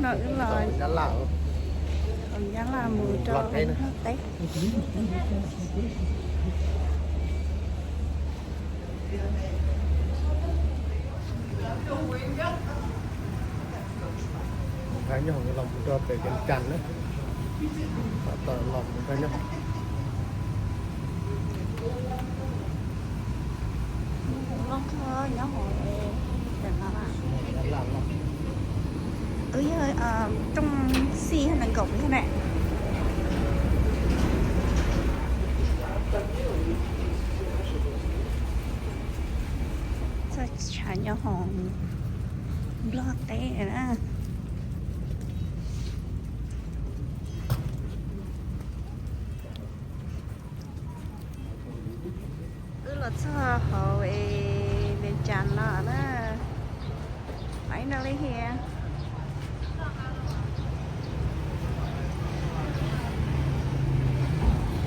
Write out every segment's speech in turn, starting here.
Wb los Nyab Laj mus rau Nplog teb. Nyob los mus rau pem Vias Cas na. Los mus rau nyob. Wb yog rooj xij nees nkaum thiab ne. Txog tshav nyob hauv Nplog teb na. Wb los txog hauv Vias Cas los na. Finally here.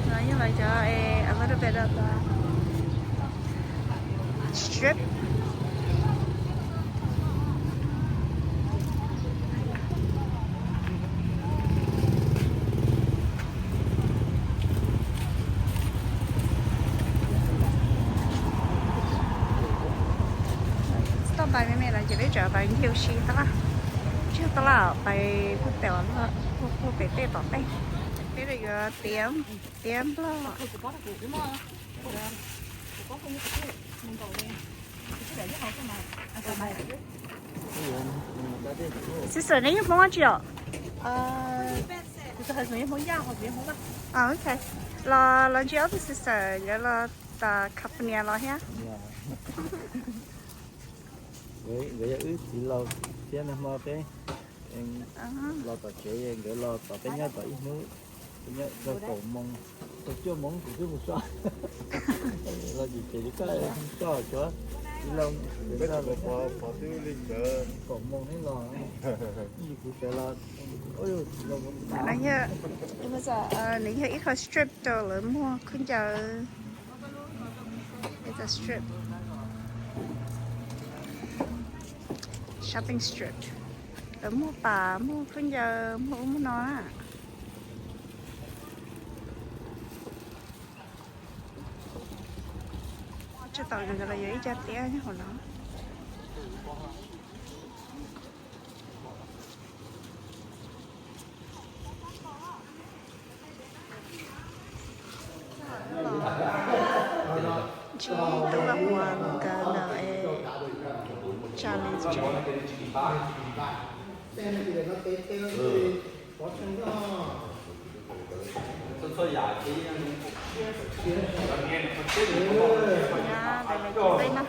No yog lawv cov a little bit of the strip. Tsis tau pais me me lawm ces peb tseem pais nce ua si tab laj. Tsis tau tab laj pais puag pem, puag pem tej tom tej. Peb yuav tiav, tiav Nplog. Sister, neb yog Hmoob dab tsi os? Ok. Los, los ntsib ob tug sister nkawd los tom California los thiab. Nkawd yog wb txiv laus thiab, nag hmo peb los tom tsev, nkawd los tom peb nyob tom ib hnub, peb nyob txog kaum moos, txog cuaj moos kuv twb mus so. Los tim tsev li koj so cov txiv laus, kaum moos neb los, kuv sawv los. Nws yog ib qho strip rau lawv muag khaub ncaws. It's a strip. Shopping strip. Lawv muag pas, muag khaub ncaws, muag ub muag no na. Tsis tau, nkawd los yog ib co tiab nyob hauv no. Ntsib tub Vaj Huas nkawd ntawm challenge. Ntawm lawv cov peb na.